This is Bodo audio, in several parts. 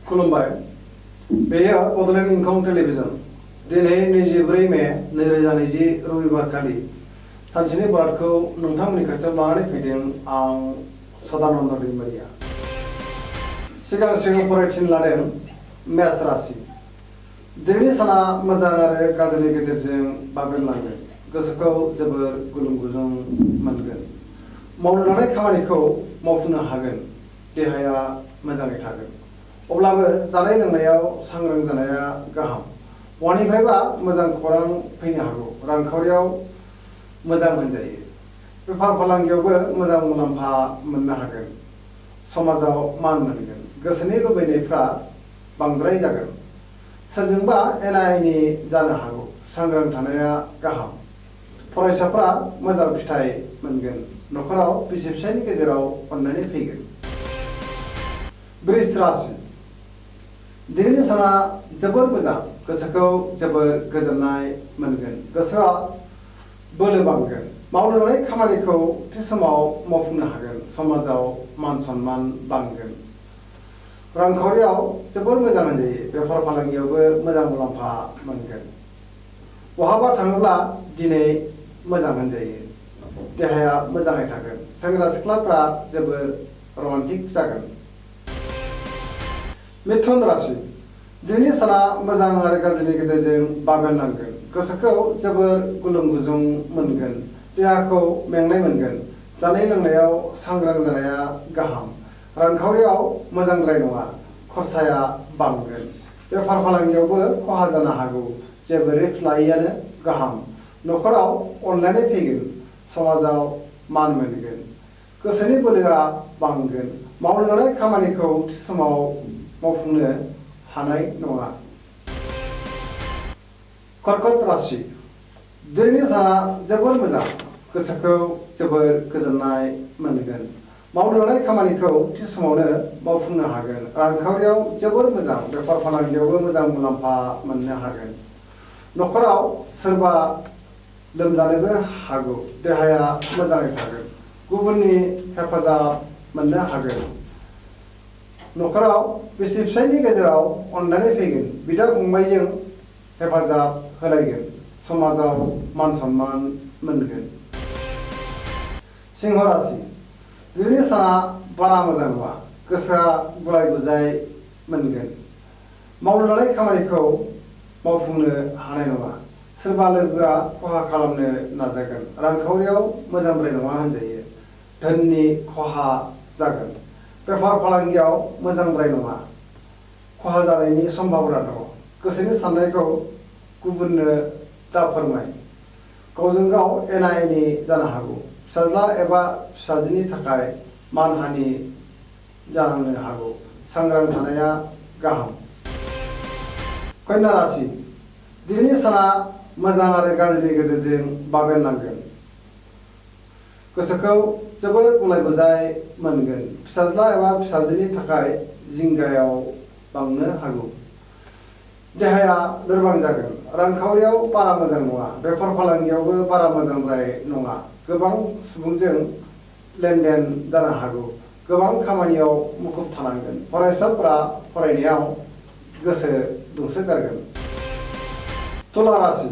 खुलुमबाय बेयो बड'लेण्ड इंखं टेलिभिजन दिनै 24 मे 2020 रबिबारखालि सानसेनि बरादखौ नोंथांमोननि खाथियाव लानानै फैदों आं सदानन्द दैमारिया सिगां फरायथिन लादों मेष राशि दिनैनि साना मोजां आरो गाज्रिनि गेजेरजों बाबेनलांगोन गोसोखौ जोबोर गुलुं गुजुं मोनगोन मावनो लानाय खामानिखौ मावफुंनो हागोन देहाया मोजाङै थागोन अब्लाबो जानाय लोंनायाव सांग्रां जानाया गाहाम बहानिफ्रायबा मोजां खौरां फैनो हागौ रांखावरियाव मोजां होनजायो बेफार फालांगियावबो मोजां मुलाम्फा मोननो हागोन समाजाव मान मोनगोन गोसोनि लुबैनायफ्रा बांद्राय जागोन सोरजोंबा एना एनि जानो हागौ सांग्रां थानाया गाहाम फरायसाफ्रा मोजां फिथाइ मोनगोन नखराव बिसि फिसायनि गेजेराव अननानै फैगोन वृष राशि दिनैनि साना जोबोर मोजां गोसोखौ जोबोर गोजोननाय मोनगोन गोसोआ बोलो बांगोन मावनो लानाय खामानिखौ थि समाव मावफुंनो हागोन समाजाव मान सन्मान बांगोन रांखावरियाव जोबोर मोजां होनजायो बेफार फालांगियावबो मोजां मुलाम्फा मोनगोन बहाबा थाङोब्ला दिनै मोजां होनजायो देहाया मोजाङै थागोन सेंग्रा सिख्लाफ्रा जोबोर रमान्टिक जागोन मिथुन राशि दिनैनि साना मोजां आरो गाज्रिनि गेजेरजों बाबेनलांगोन गोसोखौ जोबोर गुलुं गुजुं मोनगोन देहाखौ मेंनाय मोनगोन जानाय लोंनायाव सांग्रां जानाया गाहाम रांखावरियाव मोजांद्राय नङा खरसाया बांगोन बेफार फालांगियावबो खहा जानो हागौ जेबो रिस्क लायैआनो गाहाम नखराव अनलायनाय फैगोन समाजाव मान मोनगोन गोसोनि बोलोआ बांगोन मावनो लानाय खामानिखौ थि समाव मावफुंनो हानाय नङा कर्कट राशि दिनैनि साना जोबोर मोजां गोसोखौ जोबोर गोजोननाय मोनगोन मावनो लानाय खामानिखौ थि समावनो मावफुंनो हागोन रांखावरियाव जोबोर मोजां बेफार फालांगियावबो मोजां मुलाम्फा मोननो हागोन नखराव सोरबा लोमजानोबो हागौ देहाया मोजाङै थागोन गुबुननि हेफाजाब मोननो हागोन नखराव बिसि फिसायनि गेजेराव अननानै फैगोन बिदा फंबायजों हेफाजाब होलायगोन समाजाव मान सन्मान मोनगोन सिंह राशि दिनैनि साना बारा मोजां नङा गोसोआ गुलाय गुजाय मोनगोन मावनो लानाय खामानिखौ मावफुंनो हानाय नङा सोरबा लोगोआ खहा खालामनो नाजागोन रांखावरियाव मोजांद्राय नङा होनजायो धोननि खहा जागोन बेफार फालांगियाव मोजांद्राय नङा खहा जानायनि सम्भाबना दङ गोसोनि साननायखौ गुबुननो दा फोरमाय गावजों गाव एना एनि जानो हागौ फिसाज्ला एबा फिसाजोनि थाखाय मानहानि जानांनो हागौ सांग्रां थानाया गाहाम कन्या राशि दिनैनि साना मोजां आरो गाज्रिनि गेजेरजों बाबेनलांगोन गोसोखौ जोबोर गुलाय गुजाय मोनगोन फिसाज्ला एबा फिसाजोनि थाखाय जिंगायाव बांनो हागौ देहाया लोरबां जागोन रांखावरियाव बारा मोजां नङा बेफार फालांगियावबो बारा मोजांद्राय नङा गोबां सुबुंजों लेनदेन जानो हागौ गोबां खामानियाव मुखुब थानांगोन फरायसाफोरा फरायनायाव गोसो दुंसोगारगोन तुला राशि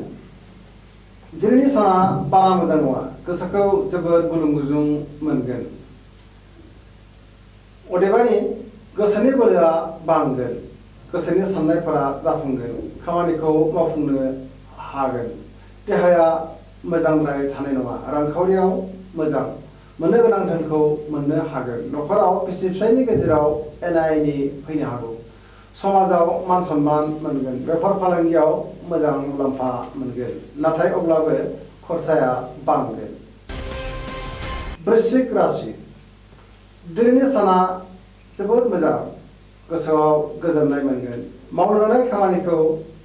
दिनैनि साना बारा मोजां नङा गोसोखौ जोबोर गुलुं गुजुं मोनगोन अदेबानि गोसोनि बोलोआ बांगोन गोसोनि साननायफोरा जाफुंगोन खामानिखौ मावफुंनो हागोन देहाया मोजांद्राय थानाय नङा रांखावरियाव मोजां मोननो गोनां धोनखौ मोननो हागोन नखराव बिसि फिसायनि गेजेराव एना एनि फैनो हागौ समाजाव मान सन्मान मोनगोन बेफार फालांगियाव मोजां मुलाम्फा मोनगोन नाथाय अब्लाबो खरसाया बांगोन वृश्चिक राशि दिनैनि साना जोबोद मोजां गोसोआव गोजोननाय मोनगोन मावनो लानाय खामानिखौ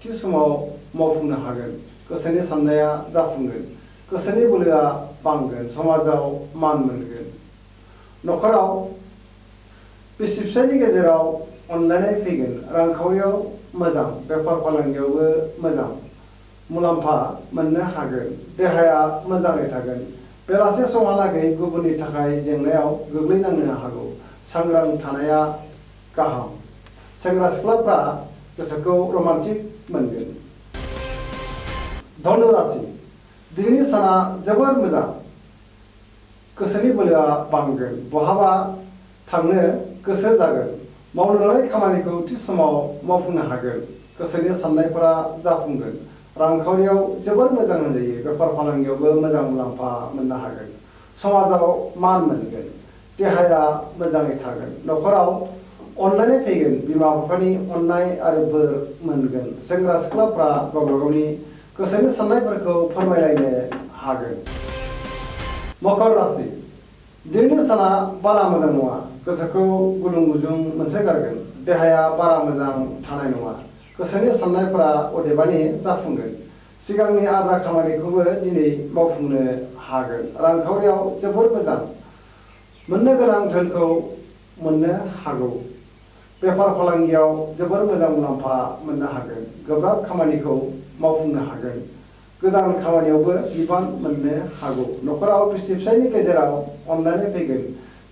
थि समाव मावफुंनो हागोन गोसोनि साननाया जाफुंगोन गोसोनि बोलोआ बांगोन समाजाव मान मोनगोन नखराव बिसि फिसायनि गेजेराव अनलायनाय फैगोन रांखावरियाव मोजां बेफार फालांगियावबो मोजां मुलाम्फा मोननो हागोन देहाया मोजाङै थागोन बेलासे समहालागै गुबुननि थाखाय जेंनायाव गोग्लैनांनो हागौ सांग्रां थानाया गाहाम सेंग्रा सिख्लाफ्रा गोसोखौ रमान्टिक मोनगोन। धनु राशि दिनैनि साना जोबोर मोजां, गोसोनि बोलोआ बांगोन, बहाबा थांनो गोसो जागोन, मावनो लानाय खामानिखौ थि समाव मावफुंनो हागोन, गोसोनि साननायफोरा जाफुंगोन, रांखावरियाव जोबोर मोजां होनजायो, बेफार फालांगियावबो मोजां मुलाम्फा मोननो हागोन, समाजाव मान मोनगोन, देहाया मोजाङै थागोन, न'खराव अनलायनाय फैगोन, बिमा बिफानि अननाय आरो बोर मोनगोन, सेंग्रा सिख्लाफ्रा गावबा गावनि गोसोनि साननायफोरखौ फोरमायलायनो हागोन। मकर राशि दिनैनि साना बारा मोजां नङा, गोसोखौ गुलुं गुजुं मोनसोगारगोन, देहाया बारा मोजां थानाय नङा, गोसोनि साननायफोरा अदेबानि जाफुंगोन, सिगांनि आद्रा खामानिखौबो दिनै मावफुंनो हागोन, रांखावरियाव जोबोर मोजां, मोननो गोनां धोनखौ मोननो हागौ, बेफार फालांगियाव जोबोर मोजां मुलाम्फा मोननो हागोन, गोब्राब खामानिखौ मावफुंनो हागोन, गोदान खामानियावबो बिबान मोननो हागौ, न'खराव बिसि फिसायनि गेजेराव अनलायनाय फैगोन,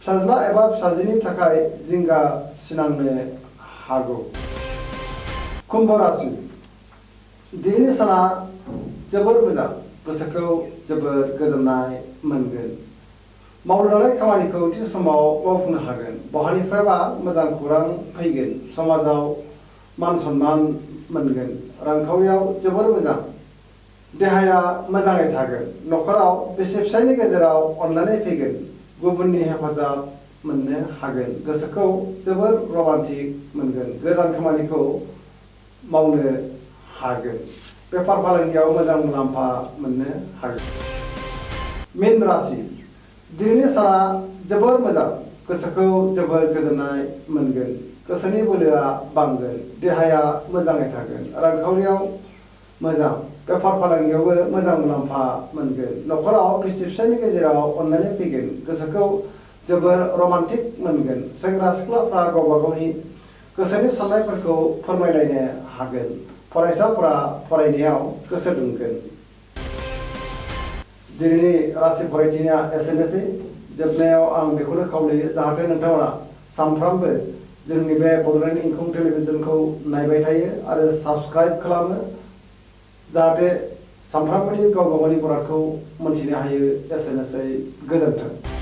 फिसाज्ला एबा फिसाजोनि थाखाय जिंगा सिनांनो हागौ। कुम्भ राशि दिनैनि साना जोबोर मोजां, गोसोखौ जोबोर गोजोननाय मोनगोन, मावनो लानाय खामानिखौ थि समाव मावफुंनो हागोन, बहानिफ्रायबा मोजां खौरां फैगोन, समाजाव मान सन्मान मोनगोन, रांखावरियाव जोबोर मोजां, देहाया मोजाङै थागोन, न'खराव बिसि फिसायनि गेजेराव अनलायनाय फैगोन, गुबुननि हेफाजाब मोननो हागोन, गोसोखौ जोबोर रमान्टिक मोनगोन, गोदान खामानिखौ मावनो हागोन, बेफार फालांगियाव मोजां मुलाम्फा मोननो हागोन। मीन राशि दिनैनि साना जोबोर मोजां, गोसोखौ जोबोर गोजोननाय मोनगोन, गोसोनि बोलोआ बांगोन, देहाया मोजाङै थागोन, रांखावरियाव मोजां, बेफार फालांगियावबो मोजां मुलाम्फा मोनगोन, न'खराव बिसि फिसायनि गेजेराव अनलायनाय फैगोन, गोसोखौ जोबोर रमान्टिक मोनगोन, सेंग्रा सिख्लाफ्रा गावबा गावनि गोसोनि साननायफोरखौ फोरमायलायनो हागोन, फरायसाफोरा फरायनायाव गोसो दुंगोन। दिनैनि राशि फरायथिनाया एसेनोसै। जोबनायाव आं बेखौनो खावलायो जाहाथे नोंथांमोना सानफ्रामबो जोंनि बे बड'लेण्ड इंखं टेलिभिजनखौ नायबाय थायो आरो साबस्क्राइब खालामो, जाहाथे सानफ्रामबोनि गावबा गावनि खौरांखौ मोनथिनो हायो। एसेनोसै, गोजोन्थों।